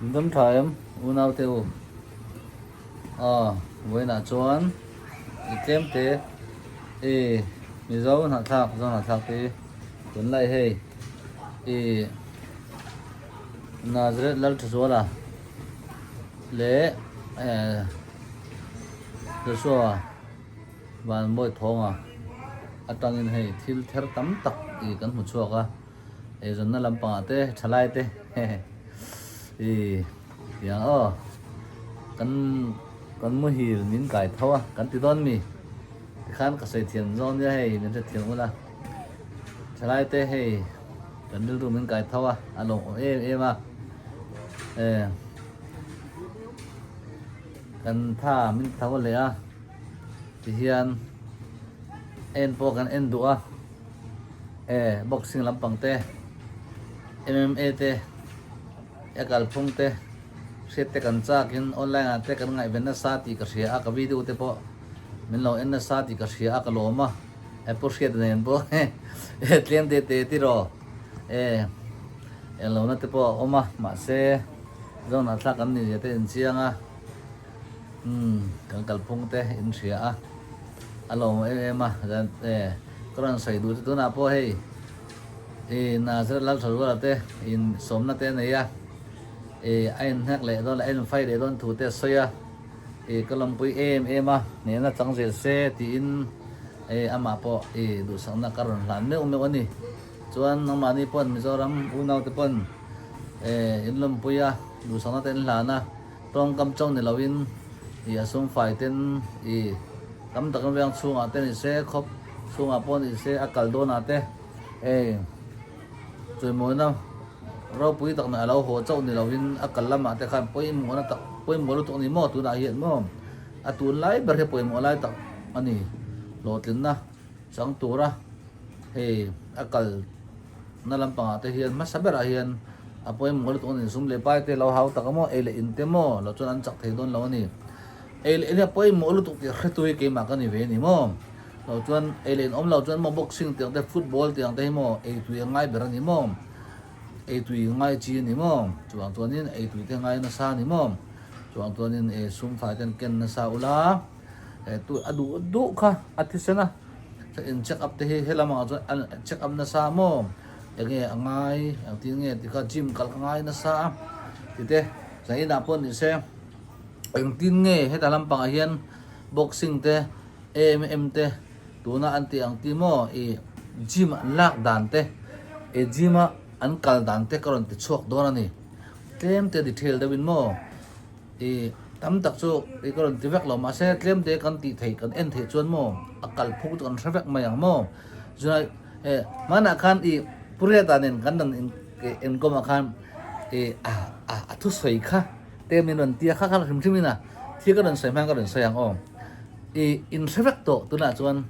Dam tha em unau te u aw vawiinah chuan i tlem te i Mizo hnahthlak Zo hnahthlak te tunlai hei i Nazareth Lalthazuala leh Joshua Van Mawi Thawnga atangin hei thil ther tam tak i kan hmu chhuak a. Eizawnna lampangah te thalai te i tiang aw kan kan muhil min kai tho a kan ti dawn mi tikhan ka sawi thiam zawk nia hei min hrethiam ula thalai te hei kan rilru min kai tho a a lawmawm em em a e kan tha min tho leh a tihian en pawh kan en duh a. E boxing lampang te, MMA te, e kalphung te, hriat te kan chak in online ah te kan ngaihven nasa tih ka hria a, ka video te pawh min lo en nasa tih ka hria a ka lawm a, e pu hriat nen pawh e tlem te te tiraw e englo na te pawh a awm a mahse zone ah thlak kan ni zia te inchiang a umm kan kalphung te in hria a. A lawm em em a, e ka rawn sawi duh chu tunah pawh hei i Nazareth Lalthazuala te in sawmna te a nei a, i a inhnek leh dawn leh a infai leh dawn thu te a sawi a, i ka lawmpui em em a, hnehna chang zel se tiin e amah pawh i duhsakna ka rawn hlan meuh meuh a ni. Chuan nangmahni pawn Mizoram unaute pawn e in lawmpui a, duhsakna te in hlan a. Tawngkam chauh ni loin i a sumfai ten i tam takin veng chhungah te ni se, khawp chhungah pawh ni se, a kal dawnah te ei chawimawina ropui tak nen a lo haw chauh ni loin a kal lamah te khan pawimawhna tak pawimawh lutuk a ni maw tunah hian maw a tunlai ber hi pawimawh lai tak a ni hlawhtlinna chang tura hei a kal Na lampangah te hian hmasa berah hian a pawimawh lutuk a ni. Sum leh pai te lo hau tak a maw, ei leh in te maw lo chuan an chak thei dawn lo a ni. Ei leh in hi a pawimawh lutuk tih hretu hi keimah ka ni ve a ni maw. Lo chuan ei leh in awm lo chuan maw boxing tiang te football tiang te hi maw ei tui a ngai ber a ni maw. Ei tui ngai chi a ni maw. Chuvang chuanin ei tui te ngai nasa a ni maw. Chuvang chuanin ei sum fai te an ken nasa ula. Tu a duh duh kha a thisen a. In check up te hi helam ah chuan an check up nasa maw enge a ngai engtin nge ti kha gym kal ka ngai nasa a ti te zan inah pawh ni se engtin nge heta lampang ah hian boxing te AMM te tuna an tih ang ti maw ih gym an lak dan te ih gym a an kal dan te ka rawn ti chhuak dawn a ni tlem te detail deuh in maw. I tam tak chu i ka rawn ti vek lo mahse tlem te kan tih theih kan en theih chuan maw a kal phuk chu kan hre vek mai ang maw chulai e hmanah khan i Puriata nen kan rawn in inkawm ah khan i a a a thusawi kha te min rawn tia kha kha hrim hrim in a thil ka rawn sawi hman ka rawn sawi ang aw i in hre vek tawh tunah chuan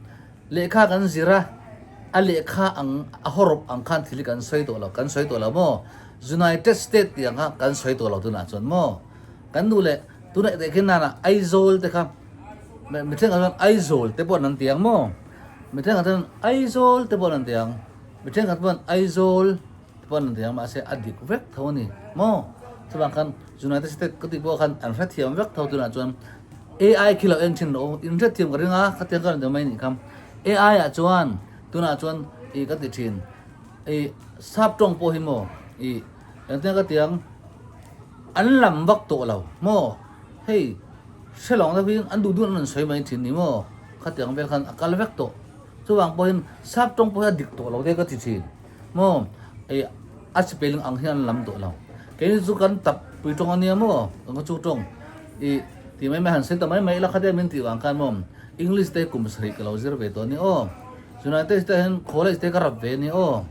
lehkha kan zir a a lehkha ang a hawrawp ang khan thil hi kan sawi tawh lo kan sawi tawh lo maw. United State tih ang kha kan sawi tawh lo tunah chuan maw kan duh leh tunah teh khin nana Aizawl te kha mi thenkhat chuan Aizawl te pawh an ti ang maw mi thenkhat chuan Aizawl te pawh an ti ang mi thenkhat pawh Aizawl te pawh an ti ang mahse a dik vek tho a ni maw chuvang khan United State ka tih pawh khan an hrethiam vek tho tunah chuan AI khi lo en thin rawh u in hrethiam ka ring a khatiang ka rawn ti mai a nih kha AI ah chuan tunah chuan ih ka ti thin. I sap tawng pawh hi maw i engtin ka tiang an lam vak tawh lo maw hei hre lawng deuh hi an duh duh an rawn sawi mai thin ni maw khatiang vel khan a kal vek tawh chuvang pawhin sap tawng pawh hi a dik tawh lo te ka ti thin maw i a spelling ang hian an lam tawh lo keini chu kan tap pui tawng ania maw kan chu tawng i ti mai mai han sawi ta mai mai ila khatia min tih vang khan maw English te kum sarih ka lo zir ve tawh a ni aw. Chulai te te hian college te ka rap ve a ni aw.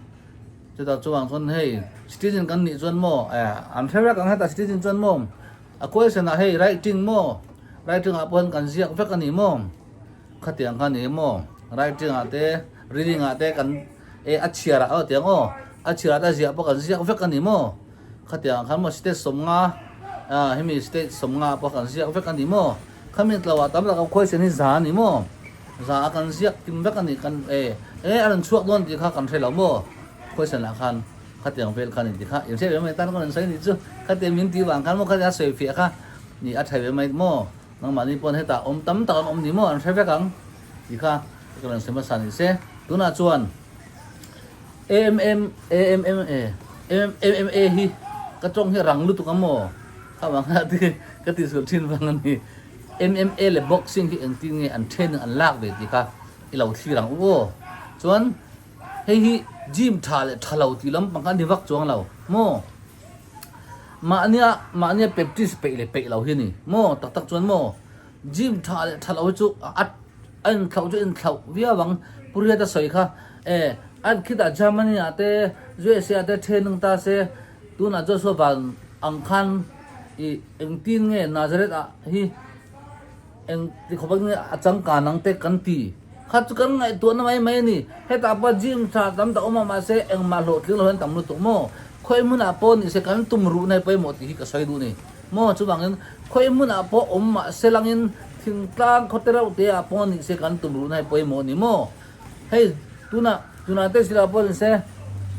Chutah chuan chuan hei citizen kan nih chuan maw eh an hre vek ang hetah citizen chuan maw a question ah hei writing maw writing ah pawh hian kan ziak vek a ni maw khatiang kha a ni maw writing ah te reading ah te kan eh a chhiar ah aw tiang aw a chhiar ah te a ziah pawh kan ziak vek a ni maw khatiang ah khan maw state sawmnga ah hemi state sawmnga pawh kan ziak vek a ni maw khami tlo ah tam tak a question hi za a ni maw. Za a kan ziak kim vek a ni kan e e a rawn chhuak dawn tih kha kan hre lo maw question ah khan Khatiang vel khan inti kha in hriat ve mai tan ka rawn sawi nih chu. Khatiang min tih vang khan maw khatia sawi fiah kha nih a tha ve mai maw? Nangmahni pawn hetah awm tam tak an awm ni maw an hre vek ang tih kha ka rawn sawi hmasa ni se. Tunah chuan AMM AMM MMA hi ka tawng hi rang lutuk ang maw? Kha vang kha ti ka tihsual thin vang a ni. MMA leh boxing hi engtin nge an training an lak ve tih kha i lo thlir ang u aw. Chuan hei hi gym tha leh tha lo tih lampang kha a ni vak chuang lo maw? Mahnia mahnia practice peih leh peih lo hi a ni maw? Tak tak chuan maw gym tha leh tha lo hi chu a a inthlauh chu a inthlauh viau ang. Pu Riata sawi kha e an khitah Germany ah te USA ah te training ta se tunah Joshua Van ang khan ih engtin nge Nazareth ah hi eng ti khawp ang nge a changkan ang te kan ti kha chu kan ngaihtuahna mai mai a ni. Hetah pawh gym tha tam tak awm a mahse engmah hlawhtling lo hian tam lutuk maw? Khawi hmunah pawh ni se kan tum ruhna hi pawimawh tih hi ka sawi duh a ni maw? Chuvangin khawi hmunah pawh awm mahse langin thingtlang khawte reuh te ah pawh ni se kan tum ruhna hi pawimawh a ni maw? Hei tunah tunah te sila pawh ni se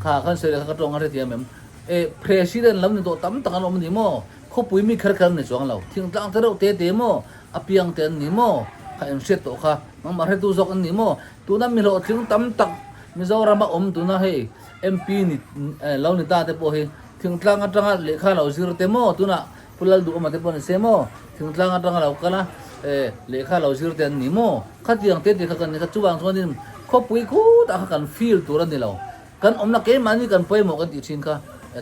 kha khan sawi leh kha ka tawng a hrethiam em? E President lam ni tawh tam tak an awm a ni maw? Khawpui mi kher kher an ni chuang lo. Thingtlang te reuh te te maw? A piang te an ni maw? Kha inhriat tawh kha. Nangmah hretu zawk an ni maw? Tuna mi hlawhtling tam tak Mizorama awm tuna hei MP ni lo ni ta te pawh hi thingtlang atanga lehkha lo zir te maw? Tuna Pu Lalduhawma te pawh ni se maw? Thingtlang atanga lo kal a lehkha lo zir te an ni maw? Khatiang te te kha kan ni kha. Chuvang chuanin khawpui khutah kha kan feel tur a ni lo. Kan awmna keimahni kan pawimawh kan tih thin kha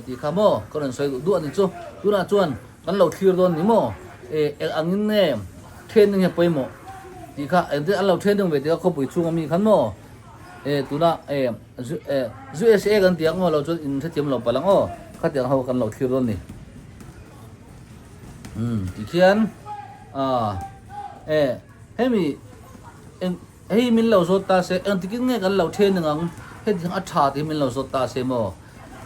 tih kha maw ka rawn sawi duh duh a ni chu. Tunah chuan kan lo thlir dawn ni maw e eng angin nge training hi a pawimawh tih kha engtin an lo training ve tih kha khawpui chhunga mi khan maw e tuna e USA kan tih ang maw lo chuan in hrethiam lo palh ang aw khatiang ho kan lo thlir dawn ni. Umm tikhian ah e hemi eng. Hei min lo zawt ta se, engtikin nge kan lo then ang? Heti ang a tha tih hi min lo zawt ta se maw?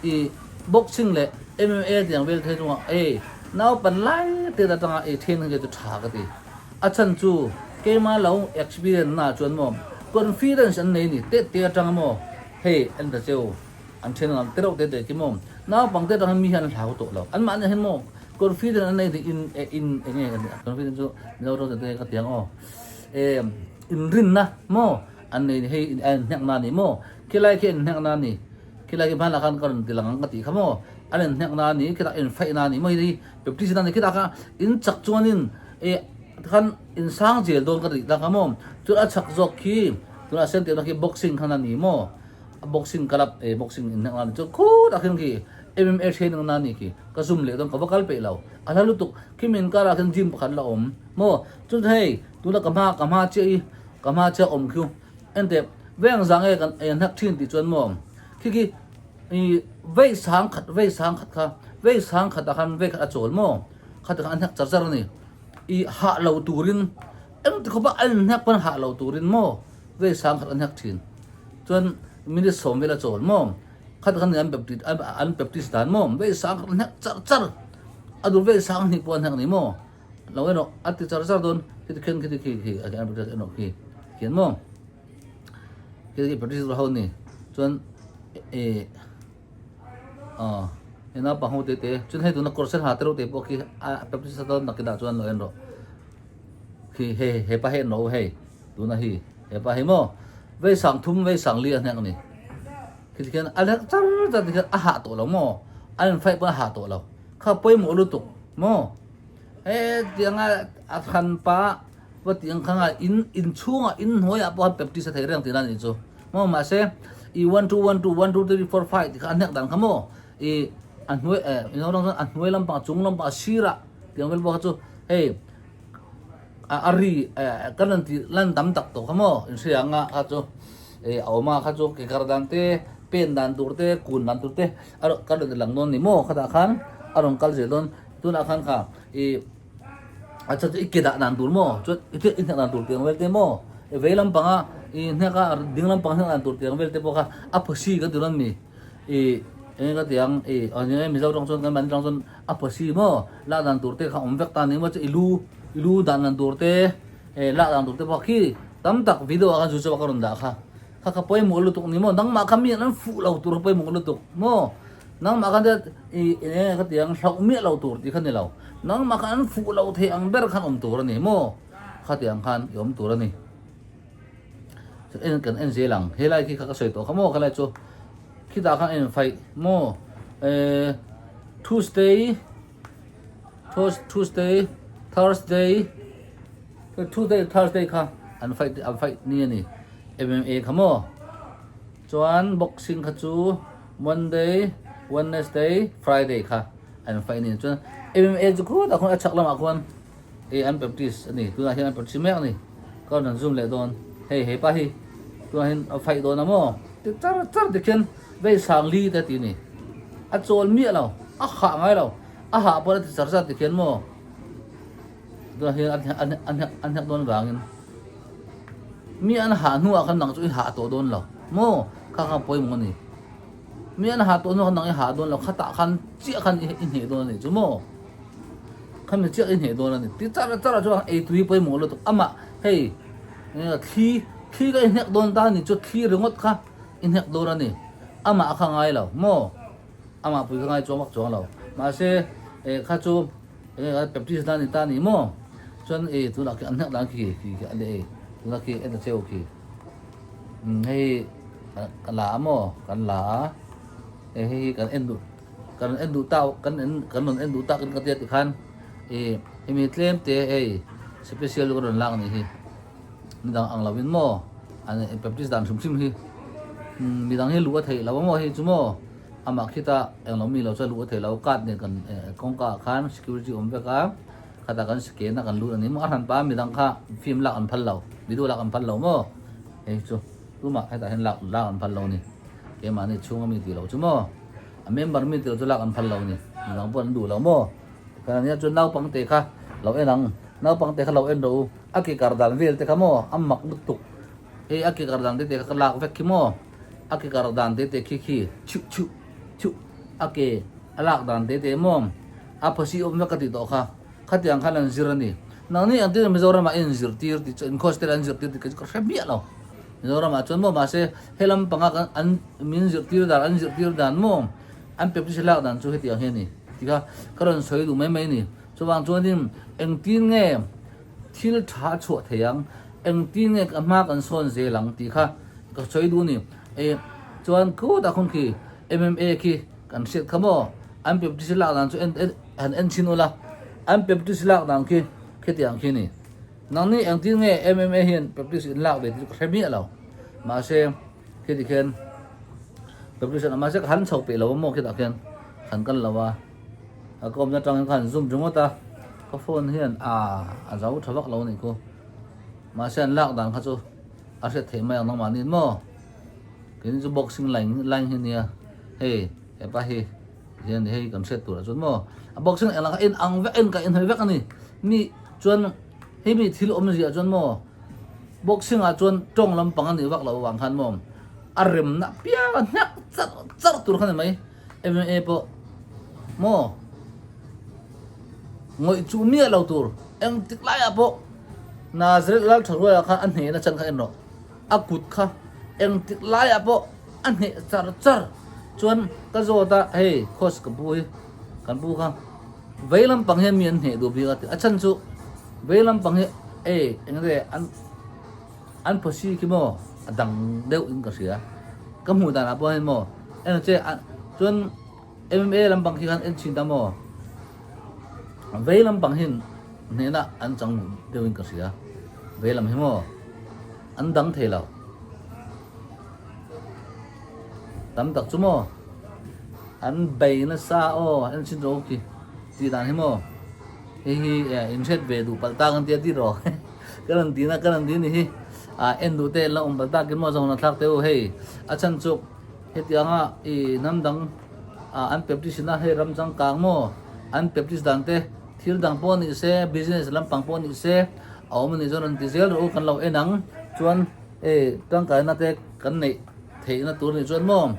I boxing leh MMA tiang vel thei chungah ei naupan lai te atanga ei then hi chu tha ka ti. A chhan chu keima lo experience na chuan maw confidence an nei ni te te atanga maw hei an ta cheu an then ang te reuh te te khi maw naupang te atang hian mi hian an hlau tawh lo. Anmahni hian maw confidence an nei ni in in enge confidence chu Mizo tawng te ka ti ang aw. E inrinna maw an nei hei a inhnek na a ni maw khilai khi a inhnek na a ni khilai khi hmanah khan ka rawn ti lang ang ka tih kha maw an inhnek na a ni khitah infight na a ni maw hei baptist na a ni khitah kha in chak chuanin e khan insang zel dawn ka tih ta kha maw chuan a chak zawk khi tunah sen tihna khi boxing khan a ni maw a boxing club e boxing inhnek na a ni chuan khutah khian khi MMA training na a ni khi ka zoom leh dawn ka va kal peih lo a hla lutuk khi min karah khian gym pakhat la awm maw Chu hei tuna ka hma ka hma chiah i ka hma chiah awm khiu enteh veng zang nge kan ei hnak thin tih chuan maw khi khi i vei sang khat vei sang khat kha vei sang khat ah khan vei khat a chawl maw khati khan a hnek char char a ni i hah lo turin engti khawpa a inhnek pawn hah lo turin maw vei sang khat a hnek thin chuan minute sawm vel a chawl maw khati khan an baptist an baptist dan maw vei sang khat a hnek char char a dur vei sang hnih pawh a hnek a ni maw. Lo erawh a ti char char dawn khiti khian khiti khi khi a khian practice erawh khi khian maw khiti khi practice ho ni chuan e a hei naupang ho te te chuan hei tuna kawr sen ha te reuh te pawh khi a practice dawn nakinah chuan lo en rawh khi hei hepa hi en rawh u hei tuna hi hepa hi maw vei sang thum vei sang li a hnek a ni khiti khian a hnek char char tikhian a hah tawh lo maw a infight pawn a hah tawh lo kha pawimawh lutuk maw. He tianga a hran pa va tih ang khanga in inchhungah in hnuaiah pawh khan practice a thei reng tihna a nih chu. Maw mahse i one two one two one two three four five tih kha a hnek dan kha maw i a hnuai eh mizo rawng chuan a hnuai lampang a chung lampang a sirah tih ang vel pawh kha chu hei a a ri eh kan rawn tih lan tam tak tawh kha maw inhria anga kha chu eh a awm a kha chu ke kar dan te pen dan tur te kun dan tur te a kan rawn ti lang dawn a ni maw khatah khan a rawn kal zel dawn. Tunah khan kha i a chan chu i ke dah dan tur maw chuan i i hnek dan tur tiang vel te maw i vei lampanga i hnek a ding lampang hnek dan tur tiang vel te pawh kha a phawsi kan ti rawn mi i eng ka ti ang i Mizo tawng chuan kan mahni tawng chuan a phawsi maw lak dan tur te kha awm vek ta ni maw chu i lu i lu dan dan tur te e lak dan tur te pawh khi tam tak video ah khan chu chu ka rawn dah kha kha kha pawimawh lutuk ni maw nangmah kha mi an fuh lo tur pawimawh lutuk maw. Nangmah khan i eng nge ka ti ang hlauh miah lo tur tih kha ni lo. Nangmah khan an fuh lo thei ang ber khan awm tur a ni maw? Khatiang khan i awm tur a ni. En kan en zel ang. Helai khi kha ka sawi tawh kha maw khalai chu khitah khan en faih maw eh Tuesday Tuesday Thursday Tuesday Thursday kha an faih an faih ni a ni MMA kha maw chuan boxing kha chu Monday Wednesday Friday kha an faih ni chuan MMA chu khutah khuan a chhak lamah khuan Hei an practice a ni, tunah hian an practice mek a ni, ka rawn zoom leh dawn, hei hepa hi tunah hian a fight dawn a maw ti char char ti khian vei sang li te a ti a ni, a chawl miah lo, a hah ngai lo, a hah pawh a ti char char ti khian maw tunah hian a a a hnek dawn vangin mi an hah hnuah khan nang chu i hah tawh dawn lo maw kha kha pawimawh a ni, mi an hah tawh hnuah khan nang i hah dawn lo khatah khan chiah khan i hneh dawn a ni chu maw. Khami chiah i hneh dawn a ni. Ti char char ah chuan ei tui pawimawh lutuk. Amah hei thli thli ka i hnek dawn ta ni chu thli ringawt kha i hnek dawn a ni. Amah kha ngai lo maw? Amah pui kha ngai chuang vak chuang lo. Mahse kha chu baptist na ni ta ni maw? Chuan ei tunah khi an hnek dan khi khi khi a ni ei. Tunah khi en ta cheu khi. Hei ka la a maw? Kan la a. Hei hi kan en duh. Kan en duh tak kan en kan rawn en duh tak in ka tia tikhan ih hemi tlem te hei special ka rawn lak anih hi midang ang lo in maw an practice dan hrim hrim hi midang hi luh a theih lo a maw hei chu maw amah khita englo mi lo chuan luh a theih lo card nen kan kawngka ah khan security awm vek a khatah kan scan a kan lut ani maw a hran pa midang kha film lak an phal lo video lak an phal lo maw hei chu tumah hetah hian lak lak an phal lo a ni keimahni chhunga mi tih loh chu maw. A member mi tel chu lak an phal lo ni. Midang pawh an duh lo maw? Tikhan ania chuan naupang te kha lo en ang. Naupang te kha lo en rawh u. A ke kar dan vel te kha maw? A mak lutuk. Hei a ke kar dan te te kha ka lak vek khi maw? A ke kar dan te te khi khi chhiuh chhiuh chhiuh a ke a lak dan te te maw? A phawsi awm vek ka tih tawh kha. Khatiang khan an zir a ni. Nangni ang tin Mizoramah i inzirtir tih chu in hostel an zirtir tih kha chu ka hre miah lo. Mizoramah chuan maw mahse helam panga kan an min zirtir dan an zirtir dan maw an practice lak dan chu hetiang hi a ni tih kha ka rawn sawi duh mai mai a ni. Chuvang chuanin engtin nge thil tha a chhuah thei ang, engtin nge ka hma kan sawn zel ang tih kha ka sawi duh a ni. E chuan khutah khawn khi MMA khi kan hriat kha maw an practice lak dan chu en en han en chhin ula an practice lak dan khi khitiang khi a ni. Nangni engtin nge MMA hian practice in lak ve tih chu ka hre miah lo. Mahse khiti khian practice an mahse ka han chho peih lo a maw khitah khian han kal lo a. A ka awmna atang hian ka han zoom ringawt a, ka phone hian a a zo tha vak lo a nih khu. Mahse an lak dan kha chu a hriat theih mai ang nangmahni in maw. Keini chu boxing line line hi nia hei hepa hi hian hei kan hriat tur ah chuan maw a boxing eng laka en ang vek en ka inhawi vek a ni mi chuan hei mi thil awm ziah chuan maw boxing ah chuan tawng lampang a nih vak loh avang khan maw a remna piang a hnek char char tur kha ni mai M_M_A pawh maw ngawih chu miah lo tur engtik laiah pawh Nazareth Laltharuaia khan a hnehna chan kha en rawh. A kut kha engtik laiah pawh a hneh char char chuan ka zawt a, hei coach ka pu hi kan pu kha vei lampang hian mi an hneh duh bik a ti a chhan chu vei lampang hi ei eng nge an an phawsi khi maw a dang deuh in ka hria ka hmuh danah pawh hian maw eng che chuan MMA lampang khi khan en chhin ta maw vei lampang hian hnehna an chang deuh in ka hria vei lam hi maw. An dang thei lo. Tam tak chu maw an bei nasa aw en chin ro khi tih dan hi maw hei hi in hriat ve duh palh tak an tia ti rawh ka rawn ti na ka rawn ti ni hi a en duh te la awm palh tak in maw zawng na thlak teh u hei a chhan chu hetianga i hnam dang an practice na hei ram changkang maw an practice dan te Thil dang pawh ni se, business lampang pawh ni se, a awm a nih chuan rawn ti zel rawh u, kan lo en ang. Chuan hei tangkaina te kan neih theihna tur a nih chuan maw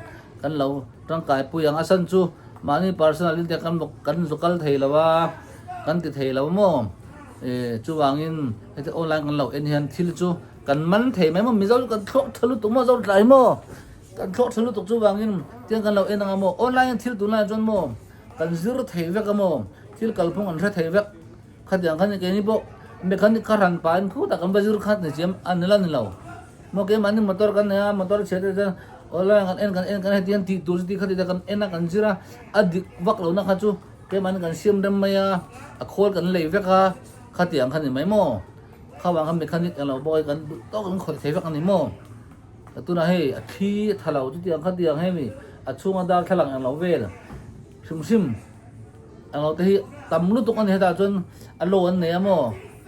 kan lo tangkai pui ang. A chhan chu mahni personal in te kan kan zu kal thei lo a, kan ti thei lo maw. Ih chuvangin heti online kan lo en hian thil chu kan man thei mai maw, Mizo chu kan thluak tha lutuk maw, Zo tlai maw. Kan thlawh tha lutuk chuvangin tiang kan lo en anga maw online in thil tunlai chuan maw kan zir thei vek a maw thil kalphung an hre thei vek khatiang khan keini pawh mechanic kha hran pahin khutah kan va zir khat ni chiam a ni la ni lo maw keimahni motor kan nei a motor chhiat te chuan online kan en kan en kan hetiang tih tur chu ti khati te kan en a kan zir a a dik vak lohna kha chu keimahni kan siam rem mai a a khawl kan lei vek a khatiang kha ni mai maw khavang khan mechanic englo pawh hi kan duh tawk kan khawih thei vek a ni maw. Tunah hei a thi a tha lo chutiang khatiang hemi a chhunga darthlalang eng lo vel hrim hrim eng lo te hi tam lutuk a ni hetah chuan a law an nei a maw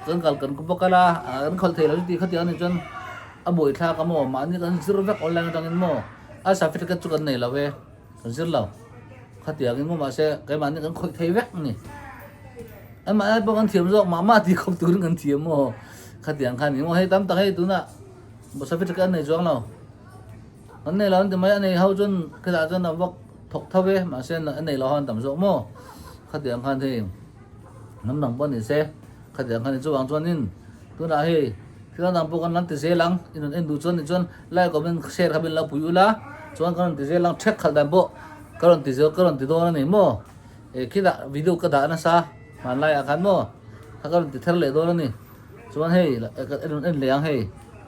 kan kal kan va kal a kan khalh thei lo chuti khatiang a nih chuan a buai thlak a maw mahni kan zir vek online atangin maw a certificate chu kan nei lo e kan zir lo khatiang in maw mahse keimahni kan khawih thei vek a ni amah ai pawh kan thiam zawk mah mah tih khawp turin kan thiam maw khatiang kha a ni maw hei tam tak hei tunah. Certificate an nei chuang lo. An nei lo an ti mai, a nei ho chuan khitah chuan an vak thawk tho ve, mahse a nei lo ho an tam zawk maw? Khatiang khan hei hnam dang pawh ni se, khatiang khan ni chuvang chuanin tunah hei thil dang dang pawh kan lan ti zel ang, in rawn en duh chuan ni chuan like comment share kha min lo pui ula, chuan kan rawn ti zel ang, thek khalh dan pawh ka rawn ti zel ka rawn ti dawn a ni maw? Eh khitah video ka dah nasa hmanlaiah khan maw kha ka rawn ti thar leh dawn a ni. Chuan hei en en leh ang hei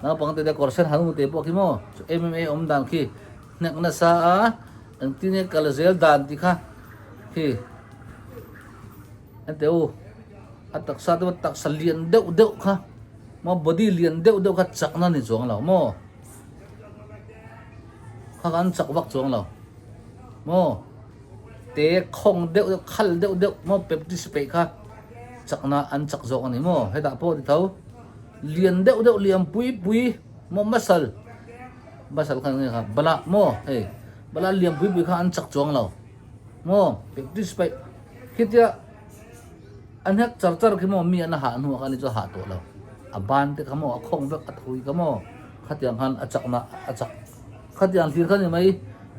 naupang te te kawr sen han te pawh khi maw chu MMA awm dan khi hnek nasa a engtin nge kal zel dan tih kha khi en teh u a taksa te pawh taksa lian deuh deuh kha maw body lian deuh deuh kha chakna ni chuang lo maw kha khan chak vak chuang lo maw. Te khawng deuh deuh khal deuh deuh maw Baptist peih kha chakna an chak zawk a ni maw hetah pawh ti tho lian deuh deuh lian pui pui maw muscle muscle kha nge kha bala maw hei bala lian pui pui kha an chak chuang lo maw Baptist peih khitia an hek char char khi maw mi an hah hnuah khan chu a hah tawh lo a ban te kha maw a khawng vek a thui kha maw khatiang khan a chakna a chak. Khatiang thil kha ni mai,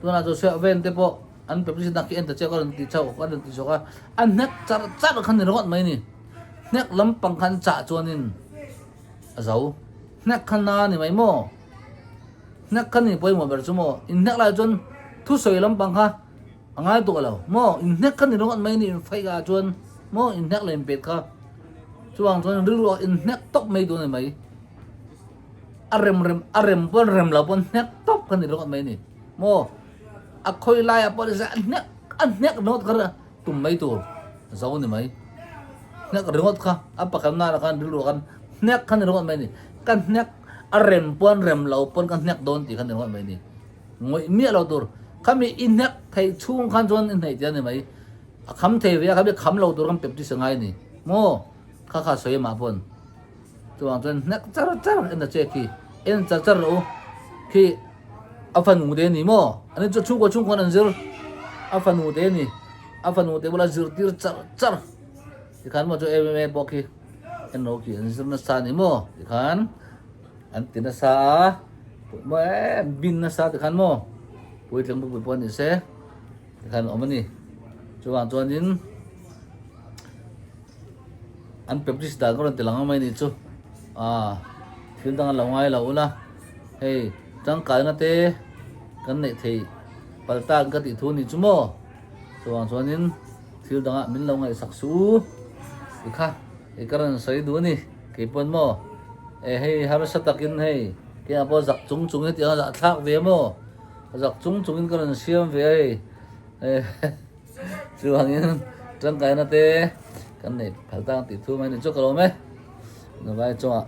tunah chu Seh ven te pawh an publicity khi en ta chiah ka rawn ti chauh ka rawn ti chhuak a, a hnek char char kha ni ringawt mai ni, hnek lampang khan chah chuanin a zo, hnek kha na ni mai maw, hnek kha ni pawimawh ber chu maw, inhnek lai chuan thusawi lampang kha a ngai tawh lo maw, inhnek kha ni ringawt mai ni infaih ah chuan maw inhnek leh inpet kha chuvang chuan rilru ah inhnek tawp mai dawn a ni mai. A rem rem a rem pawn rem lo pawn hnek tawp kha ni ringawt mai a ni maw a khawi laiah pawh nise a hnek a hnek ringawt kha tum mai tur zo ni mai hnek ringawt kha a pakhat nana khan rilru khan hnek kha ni ringawt mai a ni ka hnek a rem pawn rem lo pawn ka hnek dawn tih kha ni ringawt mai a ni ngawih miah lo tur khami i hnek theih chhung khan chuan i hneih tih a ni mai a kham thei ve a khami kham lo tur khan peptis a ngai a ni maw kha kha sawi amah pawn. Chuvang chuan hnek char char en a che khi en char char rawh u khi a fanu te ni maw ani chu chhungkaw chhungkaw an zir a fanu te ni a fanu te bula zirtir char char tikhan maw chu MMA pawh khi en rawh khi an zir nasa ni maw tikhan an ti nasa a maw em bin nasa tikhan maw puitling pui pawh ni se tikhan awm a ni chuvang chuanin. An publish dan ka rawn ti lang ang mai ni chu ah thil dang an lo ngai lo ula hei tangkaina te kan neih theih pal tan ka tih thu ni chu maw chuvang chuanin thil dangah min lo ngaihsak suh u ti kha i ka rawn sawi duh a ni keipawn maw e hei harsa takin hei keimah pawh zak chung chung hetiang a zahthlak ve maw zak chung chungin ka rawn siam ve a hei Chuvangin tangkaina te kan neih phal tang tih thu mai ni chu ka lawm e. Navai chungah.